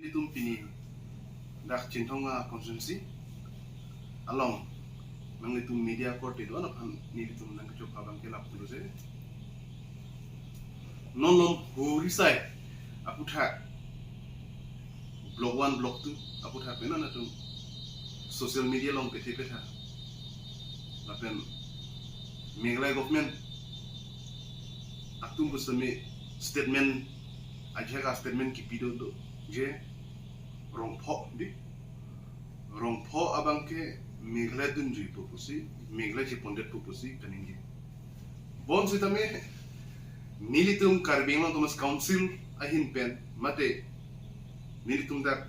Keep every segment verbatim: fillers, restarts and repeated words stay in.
Itum pini dak Chinthong a constituency along nanglitum media korte do-an aphan nelitum nangkachopha abang ke lapu lo je. Non lom huri sai aputhak block one, block two aputhak pena natum social media along pethe petha lapen Meghalaya government atum pusitame statement, ajak a statement kipi do do je Rongpho di, Rongpho abang ke Meghalaya dunjui pu pusi, Meghalaya chepondetpo pusi kaningje. Bonsitame nelitum Karbi Anglong Autonomous Council ahin pen mate nelitum dak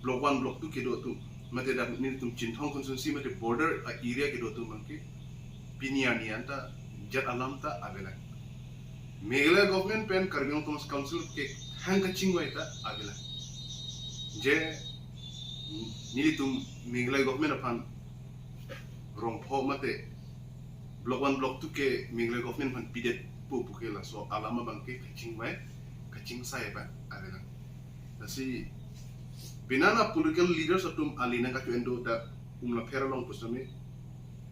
block one, block two kedo atum, mate dak nelitum Chinthong constituency mate border a area kedo atum abang ke pini arni anta jat alam ta avelang. Meghalaya government pen Karbi Anglong Autonomous Council ke hang kachingvai ta avelang. Je nelitum Meghalaya government aphan Rongpho mate block one, block two ke Meghalaya government aphan pidetpo pu ke laso alam abang ke kachingvai, kachingsai abang avelang. Lasi penang a political leaders atum ali nangkacho-en do dak Umlapher along pusitame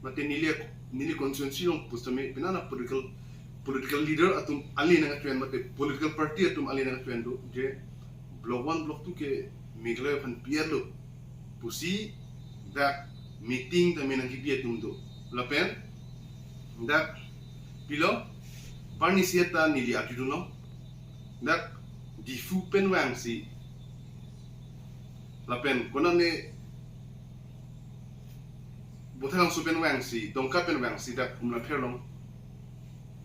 mate neli, neli constituency along pusitame penang a political, political leader atum ali nangkacho-en mate political party atum ali nangkacho-en do je block one, block two ke Meghalaya aphan pi-et lo pusi dak meeting tame nangkipi atum do. Lapen dak pilo, parni sieta neli arjudunlo, dak Diphu pen vangsi lapen konane Boithalangso pen vangsi, Dongka pen vangsi dak Umlapher along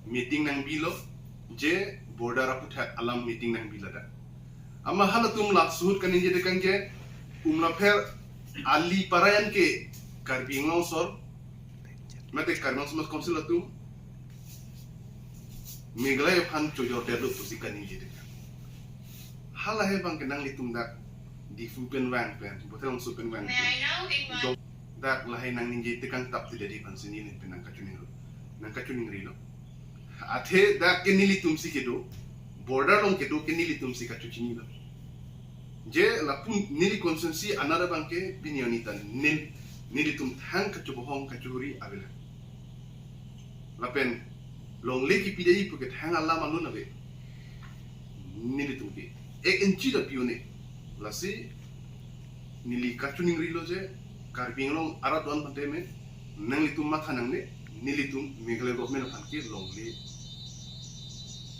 meeting nangbilo, je border aputhak alam meeting nangbi ladak. Amat halatum laso ahut kaningje tekang je Umlapher ali parai an ke Karbi Anglong asor mate Karbi Anglong Autonomous Council atum Meghalaya aphan chojordetlo pusi kaningje tekang. Halahei abang ke nanglitum dak Diphu pen vang pen, Boithalangso pen vang pen, Dong-, dak lahei nangningje tekang tap ti dadi aphansi neli pen nangkachoningri, nangkachoningrilo. Athe dak ke nelitum si kedo, border along kedo ke nelitum si kachochinilo. Je lapu neli constituency anat abang ke pini arni ta nel, nelitum thang kachobohong kachohuri avelang. Lapen longle kipi dei pu ke thang alam alun ave. Nelitum ke ek inchi ta pi un-e. Lasi neli kachoningrilo je Karbi Anglong arat do-an aphan tame nanglitum matha nangne, nelitum Meghalaya government aphan ke longle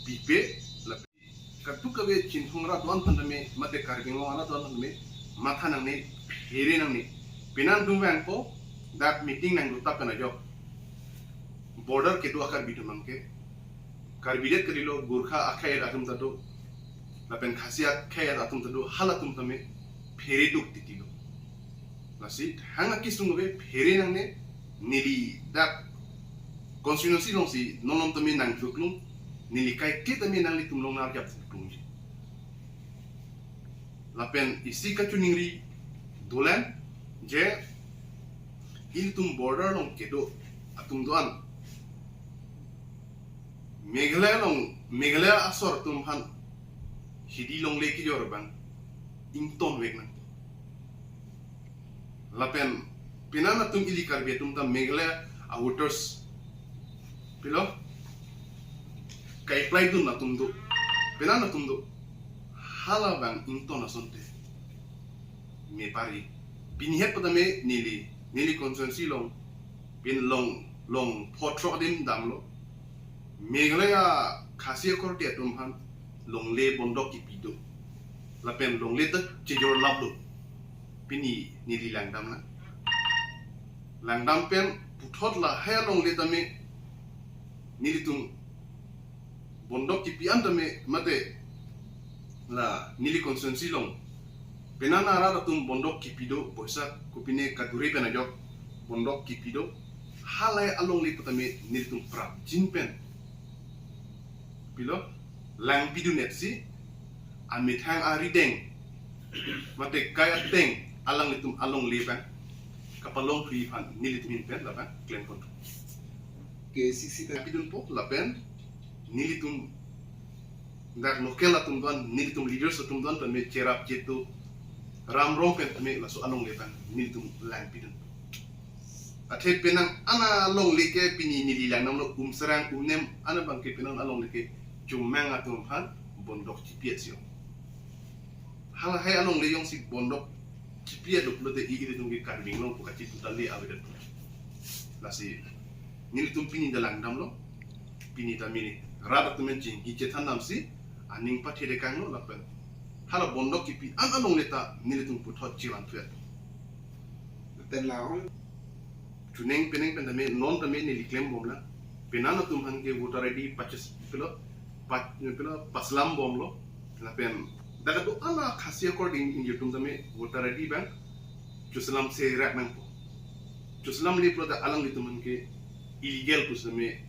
pipe, lapen kadokave Chinthong arat do-an aphan tame mate Karbi Anglong arat do-an aphan tame matha nangne, phere nangne. Penang atum vangpo, dak meeting nangdotap pen ajok border kedo a Karbi atum abang ke, Karbi det kalilo, Gorkha akhei atum ta do, lapen Khasi akhei atum ta do, halatum tame phere duk titilo. Lasi thang akesung ave, phere nangne, neli dak constituency alongsi non lom tame nangduklung, neli kaike tame nanglitum along nangarjap duklungji. Lapen isi kachoningri dolang je ilitum border along kedo atum do-an Meghalaya along, Meghalaya asor atum aphan hidi longle kejor abang ingtonvek nang. Lapen penang atum ili Karbi atum ta Meghalaya a voters pilo ka-apply dun atum do, penang atum do, hala abang ington asonte me pari. Pini het patame neli, neli constituency along, pin long, long photrok adim damlo. Meghalaya Khasi akorte atum aphan longle bondok kipi do. Lapen longle ta chejor laplo. Pini neli langdam nang. Langdam pen puthot lahei alongle tame nelitum bondok kipi an tame mate la neli constituency along penang arat atum bondok kipi do, boisa kopine kadure pen ajok bondok kipi do, halahei alongle patame nelitum prapjin pen pilo langpi dun-et si amethang arideng mate kai ateng alanglitum alongle abang kapalongphri aphan nelitum ahin pen labang klem pon. Ke sisi ta pidunpo lapen nelitum Dak local atum do-an, nelitum leaders atum do-an tame cherap chetu ramrong pen tame laso alongle abang nelitum langpidun. Athe penang an alongle ke pini neli langdamlo, Umsrang Umnem an abang ke penang alongle ke Chomang atum aphan bondok chipi-et si-ong. Halahai alongle jongsi bondok chipi-et lo pulote i ilitum ke Karbi Anglong pu kachi totally avedet. Lasi nelitum pini ta langdamlo, pini ta mini rat atum pen chingki chethan damsi aning pathedekanglo lapen hala bondok kipi an alongle ta nelitum puthot chivan thuet. Ten la-ong. Chuning pining pen tame, non tame neli klem bomlang. Penang atum aphan ke voter I D purchase pilo, pa-, pilo paslam bomlo. Lapen dak do-an a Khasi according ingjir atum tame voter I D abang chuslam se rak nangpo. Chuslamle pulote alanglitum aphan ke illegal pu tame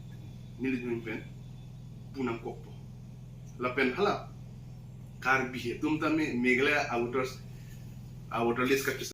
nelitum pen pu nangkokpo. Lapen hala Karbi atum tame Meghalaya a voters, a voter list kachus